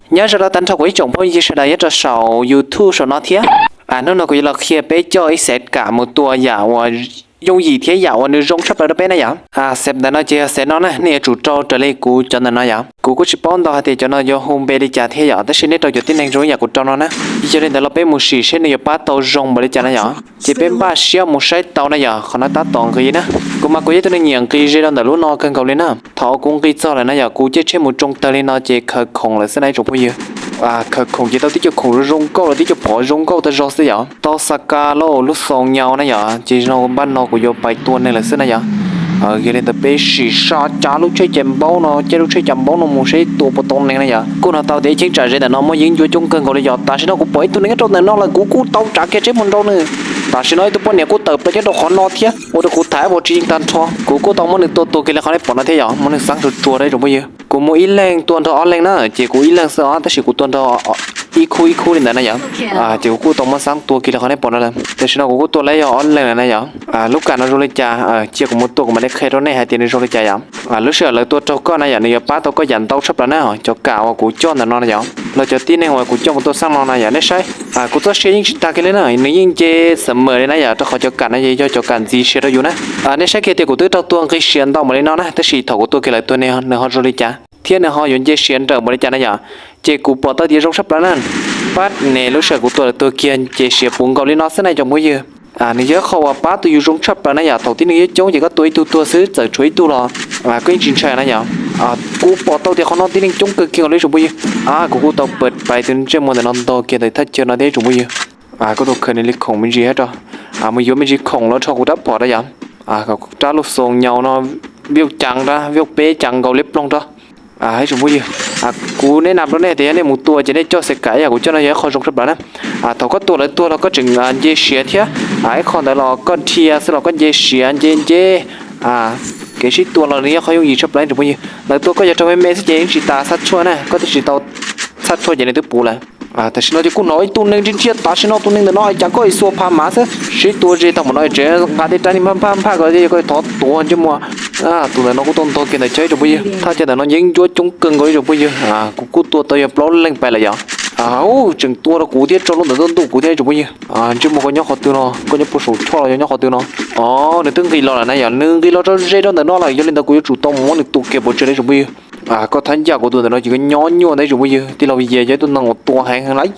Nyob zoo rau tag nrho kuv ib tsoom phooj ywg sawv daws nyob rau saum YouTube saum no thiab. Hnub no kuv yuav los qhia peb coj ib xev kam mus tua yam uas yooj yim thiab yam uas nws zoo tshaj plaws rau peb na yom. Xev ntawm no ces yog xev no na, nej yuav tsum rau raws li kuv cov ntawm no yom. Kuv kuj tsis paub ntau hais tias cov no yuav hu npe li cas thiab yom, tab sis nej rau cov tib neeg zoo ib yam kuv rau no na. Yog li ntawd los peb mus sim seb nws yuav pab tau zoo npaum li cas na yom. Ces peb npaj siab mus saib tau na yom, qhov no tab tom nqis na. Kuv mas kuv yog ib tug neeg nyiam nqis ze rau ntawm lub no kawg nkaus li na. Thaum kuv nqis txog lawm na yom, kuv caij tsheb mus tsoo tawg li no ces khaws khoom lawm xwb na ib tsoom phooj ywg. Khaws khoom ces tau tib co khoom zoo nkauj los tib co phom zoo nkauj tag zog xwb yom. Tau xa ka lauj, lub xoo nyau na yom, ces no npaj no kuv yuav pais tua neeg lawm xwb na yom. Yog li ntawd peb sim sa cav lub tsheb cais npaub no, caij lub tsheb cais npaub no mus saib tua puas tau neeg na yom. Kuj hnov tau tias ib cheeb tsam ze ntawm no muaj yeeb ncuab coob kawg nkaus li yom. Tam sim no kuv pom ib tug neeg nyob rau ntawm no lawm, kuv kuj tau tsav kiag tsheb mus nrau nws. Tam sim no ib tug poj niam kuj tawm plaws nyob rau qhov no thiab, ua rau kuv tham ua tsis yeej tag nrho. Kuv kuj tau muab nws tua tua kiag li qhov nej pom no thiab yom, muab nws xaab tsuag tsuag rau ib tsoom phooj ywg. Kuv mus ib leeg tua nrog ob leeg na, ces kuv ib leeg xwb os, tab sis kuv tua nrog ib khub ib khub li ntawd na yom. Ces kuv kuj tau muab xaab tua kiag li qhov nej pom no lawm. Tam sim no kuv kuj tua lawm yog ob leeg lawm na yom. Lub kam no zoo li cas, cia kuv mus tua kuv mam li qhia rau nej hais tias nws zoo li cas yom. Lub sij hawm lawv tua raug koj na yom, nws yuav pab tau koj yam ntau tshaj plaws na. Cov kam uas kuv coj ntawm no na yom, los cov tib neeg uas kuv coj mus tua xab no na yom, nej saib, kuv txoj sia yeej tsis tag kiag li na, nws yeej nce xeem mawm li na yom, rau qhov cov kam no yog cov kam ntxiv siav rau yus na. Nej saib kiag tias kuv twb raug tua nqi siav ntau npaum li no na, tab sis thaum kuv tua kiag lawv tuag nws ho zoo li cas thiab nws ho yuav nce siav nrawm npaum li cas na yom. Ces kuv pom tau tias zoo tshaj plaws na. Pab ne lub sij hawm kuv tua lawv tuag kiag ces siav puv nkaus li no xwb na ib tsoom phooj ywg. Nws yog ib qho uas pab tus yus zoo tshaj plaws na yom, thaum tib neeg coob ces koj tua ib tug tuag xwb txawm tshuav ib tug los koj yeej tsis ntshai na yom. Kuv pom tau tias qhov no tib neeg coob kawg kiag li ib tsoom phooj ywg. Kuv kuj tau pais tus ntsej muag ntawm no ntog kiag ntawm thaj chaw no thiab ib tsoom phooj ywg. Kuj tau khaws nws li khoom me ntsis thiab rau, mus yuav me ntsis khoom los rho kuv rab phom rau yom. Rab lub xoo nyau no vij cas rab vij peb cas nkaus li ploog rau. Ib tsoom phooj ywg, kuv neb nam rau nej tias yog nej mus tua ces nej coj xev kam ib yam kuv coj no yog ib qho zoo tshaj plaws na. Thaum koj tua lawv tuag los koj tseem nce siav thiab, ib qho ntawd los koj dhia xwb los koj nce siav nce nce. Kev sib tua los nws yog qhov yooj yim tshaj plaws ib tsoom phooj ywg, lawv tua koj yog raug me me xwb ces yeej tsis tas txhaj tshuaj na, koj twb tsis tau txhaj tshuaj ces nws twb puv lawm. Tam sim no ces kuj hnov ib tug neeg ntsia ntsia, tam sim no tus neeg ntawm no cas koj ib xuas pha mas xwb, sib tua ze tau npaum no tseem nqa tej rab niag nphaj nphaj nphaj ko thiab yog koj thov tuav ntsej muag. Tus ntawm no kuj tau ntog kiag ntawm chaw ib tsoom phooj ywg, thaj chaw ntawm no yeeb ncuab coob kawg nkaus ib tsoom phooj ywg. Kuv kuj tua tau yog plaub leeg pais lawm yom. Tseem tua rau kuv thiab tso lub ntawd tuaj ntuj kuv thiab ib tsoom phooj ywg. Ntsej muag koj nyob qhov twg no, koj nyob puag saum choj los yog nyob qhov twg no? Os, nws twb nqis los lawm na yom, nws nqis los rau ze rau ntawm no lawm, yog li ntawd kuv yuav tsum tau mus muab nws tua kiag pov tseg ib tsoom phooj ywg. Koj thab ncaj kuv tus ntawm no ces koj nyob nyuaj ntawm ib tsoom phooj ywg, tij laug Vias yog ib tug neeg uas tua heev heev lawm.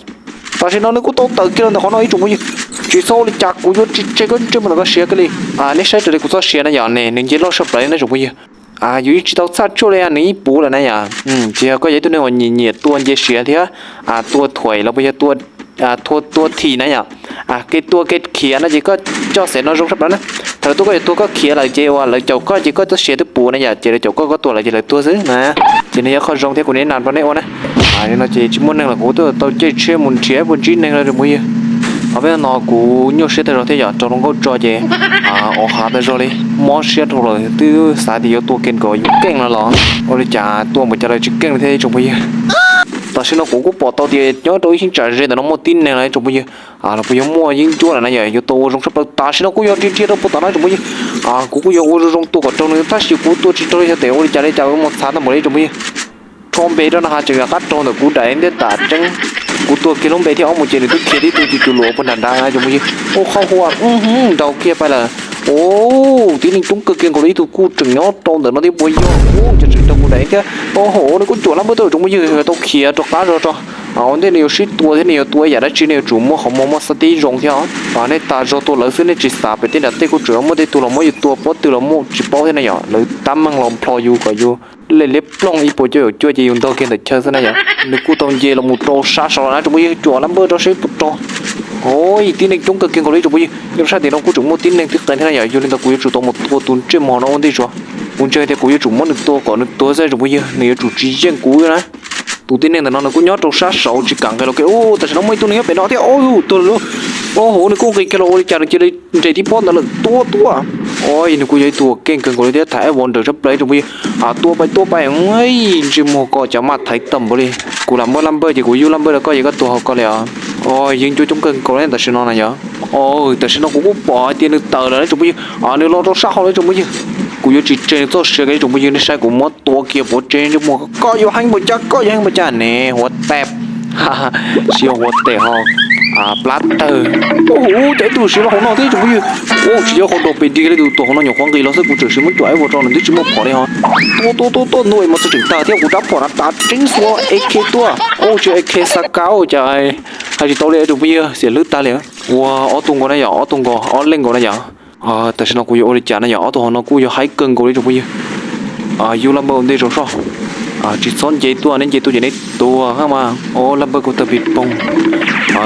Tam sim no nws kuj tau tawm kiag los ntawm qhov no ib tsoom phooj ywg, tsis txhob ua li cas kuv yuav tsis tseg koj ntsej muag ntawm koj siav kiag li. Nej saib raws li kuv txoj sia na yom, ne nws nce loj saj plaws li na tsoom phooj ywg. Yus yeej tsis tau txhaj tshuaj li, nws yeej puv lawm na yom. Ces yog koj yog ib tug neeg uas nyiam nyiam tua nce siav thiab tua thuam los puas yog tua thim na yom, kev tua kev khiav no ces koj coj xev no zoo saj plaws na. Thaum lawv tua koj yuav tua koj khiav lawm ces uas lawv caum koj ces koj txoj sia twb puv na yom, ces lawv caum koj koj tua lawm ces lawv tuag xwb na. Ces nws yog qhov zoo thiab kuv neb nam rau nej ua na. Li no ces tsis muaj neeg los kuv twb tau caij tsheb mus nrhiav puas ntsib neeg rau tsoom phooj ywg. Ho peb no kuv nyuaj siab tag zog thiab yom, raug hluas nkauj tso ces o hav tag zog li, mob siab dhau lawm twb xav tias yuav tua kiag kom yus keej no los ua li cas tua npaum cas lawv tsis keej li thiab ib tsoom phooj ywg. Tam sim no kuv kuj pom tau tias nyob rau ib cheeb tsam ze ntawm no muaj tib neeg los ib tsoom phooj ywg, los puas yog muaj yeeb ncuab lawm na yom, yuav tua ua zoo saj plaws. Tam sim no kuj yog nrhiav nrhiav rau puag tom no tsoom phooj ywg, kuv kuj yog ua zoo zoo tua kom raug nws, tab sis kuv tua tsis raug li, xyov tes ua li cas li cas mus txhav tag npaum li tsoom phooj ywg. Rho npe rau no has tseem rov qab raug ntawm kuv daim ntiab tam tseeb. Kuv tua kiag lub npe thiab ob mus ces nws twb khiav tib tug tus luam puag nram nrad na tsoom phooj ywg. Ua qhov huam nraus kiag pais lawm. Tib neeg coob kawg kiag nkaus li, ib tug kuj tseem nyob rau ntawm no thiab puas yog, cov tseem raug kuv daim thiab. Au hauv nws kuj cuam lab npawj tau tsoom phooj ywg, tau khiav rov qab zog tso. Ua ntej nws yuav sib tua thiab nws yuav tua yam dab tsi nws yuav tsum muaj qhov muag muaj xab tib zoo thiab. Nej tas zog tua lawv xwb, nej tsis xav pem tej nram tej kuj tseem muaj tej tug los muab yus tua pob tw los muaj tsis paub thiab na yom, lawv tab meeg los nplho yus kom yus lej liab ploog ib puas cuaj caum cuaj ces yus ntog kiag ntawm chaw xwb na yom. Nws kuj tau nce los mus rau sab saud na tsoom phooj ywg, cuam lab npawj rau seb puas raug. Tib neeg coob kawg kiag nkaus li tsoom phooj ywg, nyob sab tim no kuj tseem muaj tib neeg twb qees thiab na yom, yog li ntawd kuv yuav tsum tau mus tua tus ntsej muag no ua ntej tso. Kuv ntseeg tias kuv yuav tsum muab nws tua kom nws tuag xwb tsoom phooj ywg, nws yuav tsum tsis yeej kuv na. Tus tib neeg ntawm no nws kuj nyob rau sab saud tsis kam nqis los kiag. Tam sim no muaj ib tug neeg nyob pem no thiab, tuag lawm lauj. Au hauv nws kuj nqis kiag los ua li cas nws cia li nres tib pob ntawd lawm, tua tua. Nws kuj yog ib tug uas keej kawg nkaus li thiab, tham ua nrawm tshaj plaws tsoom phooj ywg. Tua pais tua pais, ntsej muag koj cas maj thaiv tawm npaum li. Kuv lam muab lab npawj ces kuv yug lab npawj rau koj ces koj tua hauv ko li os. Yeeb ncuab coob kawg nkaus li tam sim no na yom. Tam sim no kuv kuj pom hais tias nws tawm lawm tsoom phooj ywg, nws los rau sab hauv lawm tsoom phooj ywg. Kuv yuav tsis tseg nws txoj sia kiag tsoom phooj ywg, nej saib kuv muab tua kiag pov tseg ntsej muag, koj yuav heev npaum cas, koj yuav heev npaum cas ne, huab tab, tsis yog huab tab ho, plab tawg. Ub, cas ib tug siv los hauv no thiab tsoom phooj ywg. Ub, tsis yog qhov dog pes dig li tus tuam hauv no nyuam qhuav nqis los xwb, kuv tseem siv muab cuam ib vuag rau nws twb tsis muaj phom li ho. Tua tua tua tua, ntuj, mas txog tseem tag thiab, kuv rab phom na tas tseeb xwb, A K tuaj. Ub, tsis yog A K Saka, cas hais tsis tau li tsoom phooj ywg, xiam hlwb tag li. Ua ob tug nkaus na yom, ob tug nkaus, ob leeg nkaus na yom. Tam sim no kuv yuav ua li cas na yom, ob tug hauv no kuj yog haib kawg nkaus li tsoom phooj ywg. Yus laj npawg ua ntej rau soj. Tsis txhob nce tuaj, neb nce tuaj ces neb tuag mas. Laj npawg kuj tawg pis poog.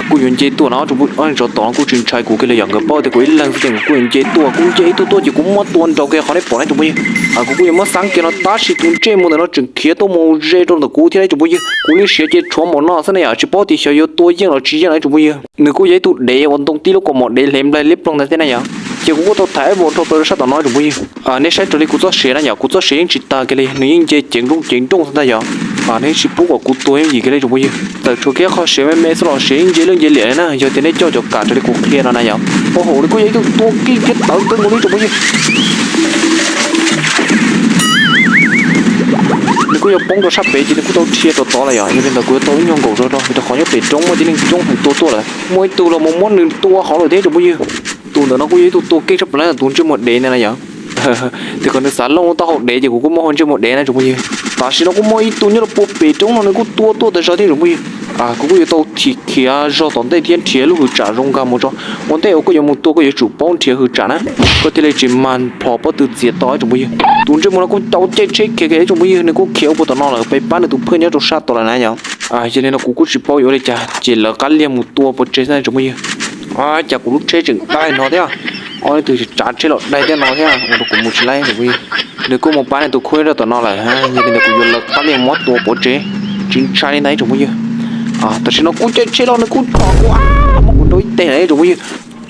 Kuj yuav nce tuaj no, ob leeg tsov tom no kuj tsis ntshai kuv kiag li yom, nkawd paub tias kuv ib leeg xwb ces nkawd kuj yuav nce tuaj, kuv nce ib tug tuaj ces kuv muab tua nraud kiag qhov nej pom na tsoom phooj ywg. Kuv kuj yuav muab xab kiag no tab sis tus ntsej muag ntawm no tseem khiav tuaj mus ze rau ntawm kuv thiab na tsoom phooj ywg. Kuv li siav ces tshuav npaum no xwb na yom, tsis paub tias xyov yuav tua yeej los tsis yeej na tsoom phooj ywg. Nws kuj yog ib tug dev uas ntoo tib lub kaus mom dev hle nplai liab ploog ntawd thiab na yom. Ces kuv kuj tau thaiv ib vuag rau pem sab tom no tsoom phooj ywg. Nej saib raws li kuv txoj sia na yom, kuv txoj sia yeej tsis tag kiag li, nws yeej nce ceev nrooj ceev nrooj xwb ntag yom. Nej tsis pub kom kuv tuag yooj yim kiag li tsoom phooj ywg. Txawm tshuav kiag qhov sia me me xwb los sia yeej nce lwj nce liam li na, yog tias nej coj cov kam raws li kuv qhia no na yom. Ua hauv nws kuj yog ib tug tua keej thiab tawv kawg nkaus li tsoom phooj yw. Nws kuj yuav poob rau sab pem ces nws kuj tau dhia rau tod lawm yom. Yog li ntawd kuv yuav tau ib nyuag nkaus zog rau vim rau qhov nyob pem roob muaj tib neeg coob heev tua tuaj lawm. Muaj ib tug los mus muab nws tua hauv lawm thiab tsoom phooj ywg. Tus ntawm no kuj yog ib tug tua keej tshaj plaws na, tus ntsej muag dev ntawd na yom. Tias kom nws xav looj lub taub hau dev ces kuv kuj muab hu ntsej muag dev na tsoom phooj ywg. Tam sim no kuj muaj ib tug nyob rau puag pem roob no nws kuj tua tuaj tas zog thiab tsoom phooj yw. Kuv kuj yuav tau thim khiav zog tom ntej thiab nrhiav lub hwv tsam zoo nkag mus tso. Ua ntej uas koj yuav mus tua koj yuav tsum paub nrhiav hwv tsam na, koj thiaj li tsis mag plhom pob tw txias to tsoom phooj ywg. Tus ntsej muag no kuj tau caij tsheb khiav kiag tsoom phooj ywg, nws kuj khiav ua puag tom no lawm peb pab nws tus phwj nyob rau sab tod lawm na yom. Yog li no kuv kuj tsis paub yuav ua li cas ces lawv qab liag mus tua pov tseg xwb tsoom phooj ywg. Cas kuv lub tsheb tseem daig no thiab, ob leeg twg tsav tsheb los daig thiab no thiab ua rau kuv mus tsis laib tsoom phooj ywg. Nws kuj mus pab nws tus khub rau tom no lawm, yog li ntawd kuv yuav lawv qab liag muab tua pov tseg, tsis ntshai li ntag tsoom phooj ywg. Tam sim no kuj caij tsheb los nws kuj tsom kuv, muab kuv nrau ib teg lawm tsoom phooj ywg.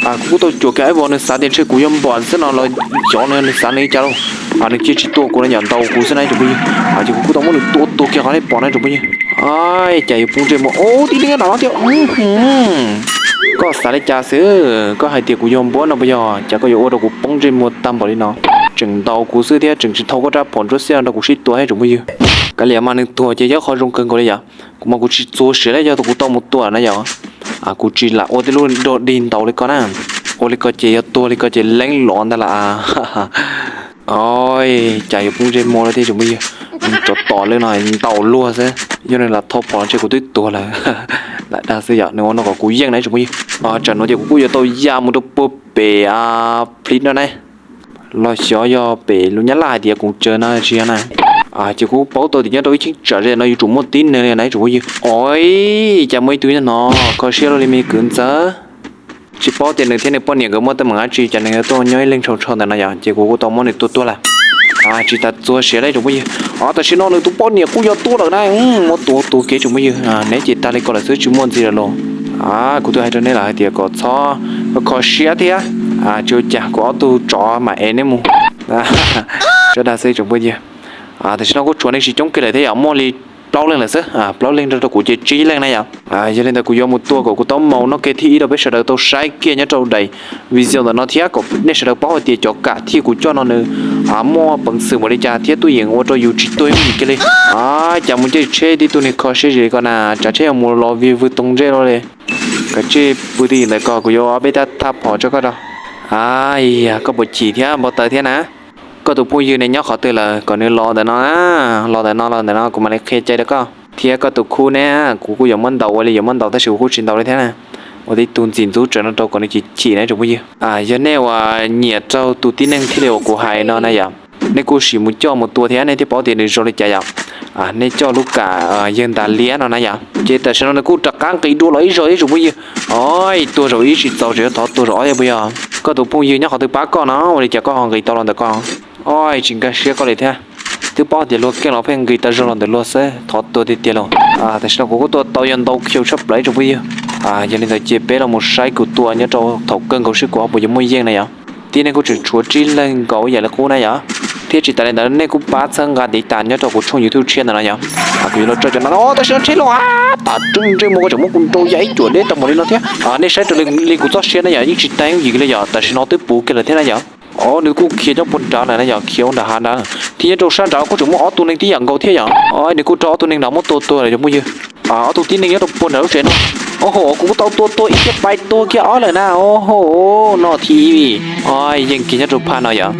Kuv kuj tau cuam kiag ib vog, nws xav tias ntshe kuv yog npam xwb no los xyov nws xav nws li cas lauj. Nws cia tsis tua kuv no, nyaum ntaus kuv xwb na tsoom phooj ywg. Ces kuv kuj tau muab nws tua tuag kiag qhov nej pom na tsoom phooj ywg. Cas yuav poob ntsej muag, ub, tib leeg nyob tom no thiab. Koj xav li cas xwb? Koj hais tias kuv yog npam no puas yog? Cas koj yuav ua rau kuv poob ntsej muag tag npaum li no? Tseem ntaus kuv xwb thiab tseem tsis thau koj rab phom ntsuab xiab no rau kuv sib tua thiab tsoom phooj ywg. Kav liam mas nws tuag ces yog qhov zoo kawg nkaus li yom. Kuv mas kuv tsis txuag siav li, yog kuv tau mus tua na yom. Kuv tsis lam ua tej lub dog dig ntaus li ko na. Ua li ko ces yog tuag li ko ces leeb lov ntag las. Cas yuav poob ntsej muag lawm thiab tsoom phooj ywg. Tsov tom lawm no ntaus luag xwb, yog nws lam thau phom los ntshe kuv twb tuag lawm. Lam dag xwb yom, nws ua no kom kuv yeej na tsoom phooj ywg. Tsam no ces kuv kuj yuav tau ya mus rau puag pem plib no ne, los xyov yog pem lus Nyab Laj hais tias koos tsawg no tsis yog na. Ces kuv paub tau tias nyob rau ib cheeb tsam ze no yuav tsum muaj tib neeg li na tsoom phooj ywg. Ov, cas muaj ib tug nyob no kho siab luaj li me kwv ntxawg. Tsis paub tias nws thiab nws poj niam nkawd muaj teeb meem dab tsi cas nws yuav tuaj nyob ib leeg tshau tshau ntawm no yom, ces kuv kuj tau muab nws tua tuag lawm. Tsis tas txuag siav li tsoom phooj ywg. Ov, tam sim no nws tus poj niam kuj yuav tuaj lawm na, muab tua tua kev tsoom phooj ywg, neb ces tag li ko lawm xwb tsis muaj ntxiv lawm los. Kuv twb hais rau neb lawm hais tias kom txhob kho siab thiab, tsis ua cas, kuv ob tug tsov mam ev neb mus. Tsuas dag xwb tsoom phooj ywg. Tam sim no kuj tshuav neeg tsis coob kiag lawm thiab yom, muaj li plaub leeg lawm xwb, plaub leeg nrog rau kuv ces tsib leeg na yom. Yog li ntawd kuv yuav mus tua kom kuv taub maus noj kiag thib ib rau peb sawv daws tau saib kiag nyob rau daim video ntawm no thiab kom nej sawv daws paub hais tias cov kam thiaj kuv coj no nws muaj peev xwm npaum li cas thiab tuaj yeem ua rau yus tsis tuag yooj yim kiag li. Cas mus caij tsheb tib tug niag kho siab zim li ko na, tsav tsheb mus los vij vwg toog ntsej luaj li. Kav tsij pw twj ywm ntawm ko, kuv yuav ob peb tab thab phom tso koj rau. Koj puas chim thiab npau taws thiab na? Koj tus phooj ywg ne nyob qhov twg lawm? Kom nws los ntawm no, los ntawm no, los ntawm no kuv mam li qhia cai rau koj. Thiab koj tus khub ne, kuv kuj yuav muab ntaus ua li yuav muab ntaus tab sis kuv kuj tsis ntaus li thiab na. Ua tib tug ntxim ntxub tsawv no rau kom nws chim chim na tsoom phooj ywg. Yog nej uas nyiam raug tus tib neeg thiaj li uas kuv hais no na yom, nej kuj sim mus coj mus tua thiab nej thiaj paub tias nws zoo li cas yom. Nej coj lub kam yawg ntas liab no na yom, ces tam sim no nws kuj rov qab nqis dua los ib zaug thiab tsoom phooj ywg. Ov, tuag zaum ib tsis txaus tseem yuav thov tuag zaum ob thiab puas yog? Koj tus phooj ywg nyob qhov twg pab koj no, ua li cas koj ho nqis tau los ntawm ko? Ov, tsis nkag siab koj li thiab. Twb paub tias luag keej los pheej nqis tas zog los ntawm luag xwb, thov tuag tiag tiag lauj. Tam sim no kuv kuj tua tau yog ntau khiu tshaj plaws tsoom phooj ywg. Yog li ntawd ces peb los mus saib kuv tua nyob rau thaum kawg nkaus seb kuv ho puas yuav muaj yeej na yom. Tib neeg kuj tseem tshuav tsib leeg nkaus ib yam li qub na yom. Thiab tsis tas li ntawd nej kuj pab txhawb nqa tiv tas nyob rau kuv tshooj YouTube tshiab ntawm no yom. Kuv yuav los tso cov no, tam sim no tsheb los, tam rau ntsej muag koj tseem muab kuv nrau ya ib cuam deb tau npaum li no thiab. Nej saib raws li kuv txoj sia na yom, yeej tsis tag yooj yim li yom, tam sim no twb puv kiag lawm thiab na yom. Os, nws kuj khiav nyob puag nrad lawm na yog, khiav ua nram hav nrad. Thiab nyob rau sab nrad kuj tseem muaj ob tug neeg tib yam nkaus thiab yog. Os, nws kuj raug ob tug neeg nrad muab tua tuag lawm cov phooj ywg. Ob tug tib neeg nyob rau puag nram lub tsev no. Os ho, kuv kuj tau tua tuag ib kiag pais tuag kiag ob lawm na. Os ho, no thiab. Os, yeej kiag nyob rau phaj no yog.